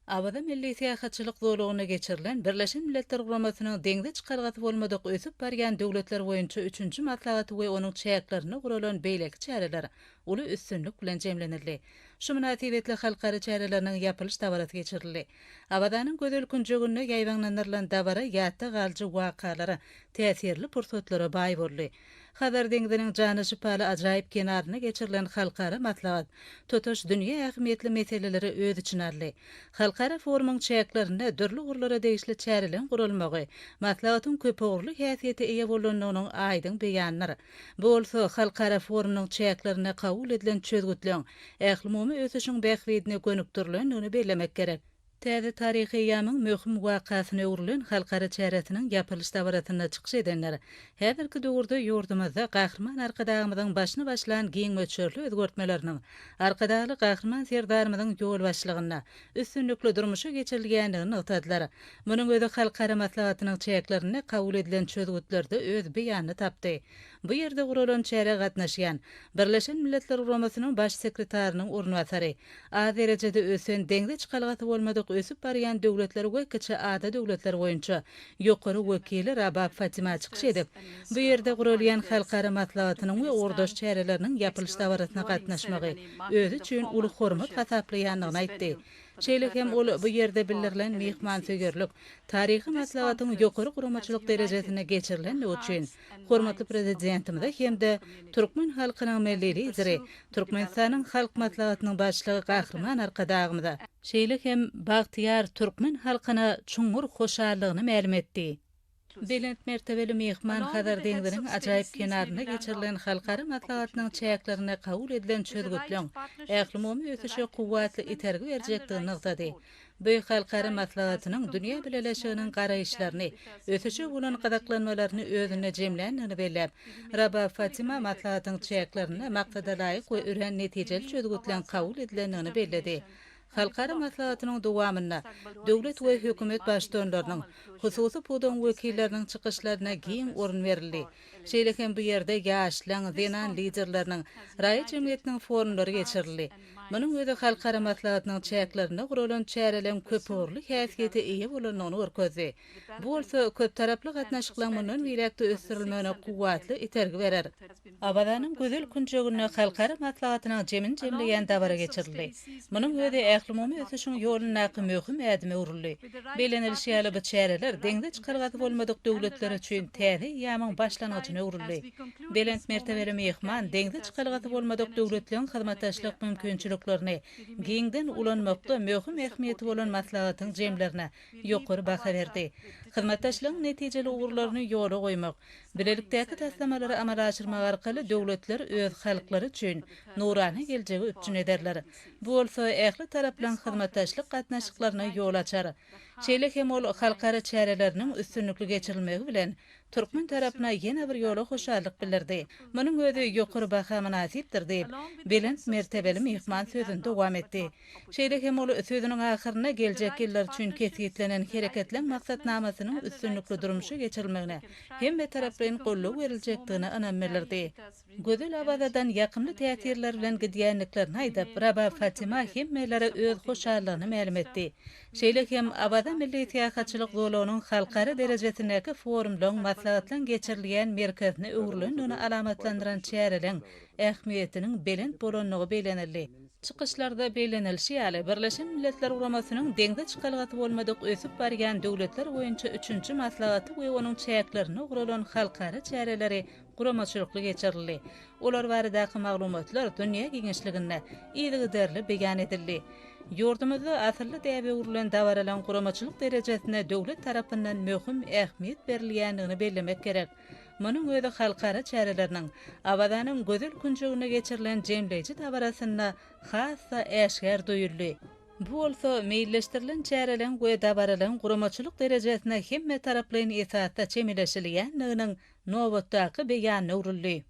Awaza milli syýahatçylyk zolagynda geçirilen Birleşen Milletler Guramasynyň deňze çykalgasy bolmadyk ösüp barýan döwletler boýunça üçünji maslahaty we onuň çäklerinde guralan beýleki çäreler uly üstünlik bilen jemlenildi. Şu mynasybetli halkara çäreleriniň ýapylyş dabarasy geçirildi. Awazanyň gözel künjeginde ýaýbaňlandyrylan dabara ýatda galyjy wakalara, täsirli pursatlara baý boldy. Hazar deňziniň jana şypaly ajaýyp kenarynda geçirilen halkara maslahat tutuş dünýä ähmiýetli meseleleri öz içine aldy. Halkara forumyň çäklerinde dürli ugurlara degişli çäreleriň guralmagy maslahatyň köpugurly häsiýete eýe bolandygynyň aýdyň beýanydyr. Bu bolsa halkara forumynyň çäklerinde kabul edilen çözgütleň ählumumy ösüşiň bähbidine gönükdirilendigini bellemek gerek. Täze taryhy eýýamyň möhüm wakasyna öwrülen halkara çäresiniň ýapylyş dabarasynda çykyş edenler häzirki döwürde ýurdumyzda Gahryman Arkadagymyzyň başyny başlan giň möçberli özgertmeleriniň Arkadagly Gahryman Serdarymyzyň ýolbaşçylygynda üstünlikli durmuşa geçirilýändigini nygtadylar. Munuň özi halkara maslahatynyň çäklerinde kabul edilen çözgütlerde öz beýanyny tapdy. Bu ýerde guralan çärä gatnaşýan Birleşen Milletler Guramasynyň Baş sekretarynyň orunbasary, Az derejede ösen, deňze çykalgasy bolmadyk ösüp barýan döwletler we kiçi ada döwletler boýunça Ýokary wekili Rabab Fatima çykyş edip, bu ýerde guralýan halkara maslahatynyň we ugurdaş çäreleriniň ýapylyş dabarasyna gatnaşmagy özi üçin uly hormat hasaplaýandygyny aýtdy. Şeýle hem ol bu ýerde bildirilen myhmansöýerlik, taryhy maslahatyň ýokary guramaçylyk derejesinde geçirilendigi üçin hormatly Prezidentimize hem-de türkmen halkynyň Milli Lideri, Türkmenistanyň Halk Maslahatynyň Başlygy Gahryman Arkadagymyza, şeýle hem bagtyýar türkmen halkyna çuňňur hoşallygyny mälim etdi. Belent mertebeli myhman Hazar deňziniň ajaýyp kenarynda geçirilen halkara maslahatynyň çäklerinde kabul edilen çözgütleň ählumumy ösüşe kuwwatly itergi berjekdigini nygtady. Bu halkara maslahatynyň dünýä bileleşiginiň garaýyşlaryny, ösüşe bolan gyzyklanmalaryny özünde jemländigini belläp, Rabab Fatima maslahatyň çäklerinde maksadalaýyk we örän netijeli çözgütleň kabul edilendigini belledi. Halkara maslahatynyň dowamynda döwlet we hökümet baştutanlarynyň, hususy pudagyň wekilleriniň çykyşlaryna giň orun berildi. Şeýle hem bu ýerde ýaşlaň, zenan liderleriniň, raýat jemgyýetiniň forumlary geçirildi. Munuň özi halkara maslahatynyň çäklerinde guralan çäreleriň köpugurly häsiýete eýe bolandygyny görkezdi. Bu bolsa köptaraply gatnaşyklaryň mundan beýläk-de ösdürilmegine kuwwatly itergi berer. Awazanyň gözel künjeginde halkara maslahatynyň jemini jemleýän dabara geçirildi. Munuň özi ählumumy ösüşiň ýolundaky möhüm ädime öwrüldi. Bellenilişi ýaly, bu çäreler deňze çykalgasy bolmadyk döwletler üçin täze eýýamyň başlangyjyna öwrüldi. Belent mertebeli myhman deňze çykalgasy bolmadyk döwletleriň hyzmatdaşlyk mümkinçiliklerini giňden ulanmakda möhüm ähmiýeti bolan maslahatyň jemlerine ýokary baha berdi. Hyzmatdaşlygyň netijeli ugurlaryny ýola goýmak, bilelikdäki taslamalary amala aşyrmak arkaly döwletler öz halklary üçin nurana geljegi üpjün ederler. Bu bolsa ähli taraplaryň hyzmatdaşlyk gatnaşyklaryna ýol açar. Şeýle hem ol halkara çäreleriniň üstünlikli geçirilmegi bilen, türkmen tarapyna ýene bir ýola hoşallyk bildirdi. Munuň özi ýokary baha mynasypdyr diýip, belent mertebeli myhman sözüni dowam etdi. Şeýle hem ol sözüniň ahyrynda geljek ýyllar üçin kesgitlenen Hereketleň maksatnamasynyň üstünlikli durmuşa geçirilmegine hemmetaraplaýyn goldaw beriljekdigine ynam bildirdi. Gözel Awazadan ýakymly täsirler bilen gidýändiklerini aýdyp, Rabab Fatima hemmelere öz hoşallygyny mälim etdi. Şeýle hem Awaza milli syýahatçylyk zolagynyň halkara derejesindäki forumlaryň, maslahatlaryň geçirilýän merkezine öwrülendigini alamatlandyran çäreleň ähmiýetiniň belent bolandygy bellenildi. Çykyşlarda bellenilişi ýaly, Birleşen Milletler Guramasynyň deňze çykalgasy bolmadyk ösüp barýan döwletler boýunça üçünji maslahaty we onuň çäklerinde guralan halkara çäreleri guramaçylykly geçirildi. Olar baradaky maglumatlar dünýä giňişliginde yzygiderli beýan edildi. Ýurdumyzda asylly däbe öwrülen dabaralaryň guramaçylyk derejesine döwlet tarapyndan möhüm ähmiýet berilýändigini bellemek gerek. Munuň özi halkara çäreleriniň Awazanyň gözel künjeginde geçirilen jemleýji dabarasynda has-da äşgär duýuldy. Bu bolsa meýilleşdirilen çäreleriň we dabaralaryň guramaçylyk derejesine hemmetaraplaýyn esasda çemeleşilýändiginiň nobatdaky beýanyna öwrüldi.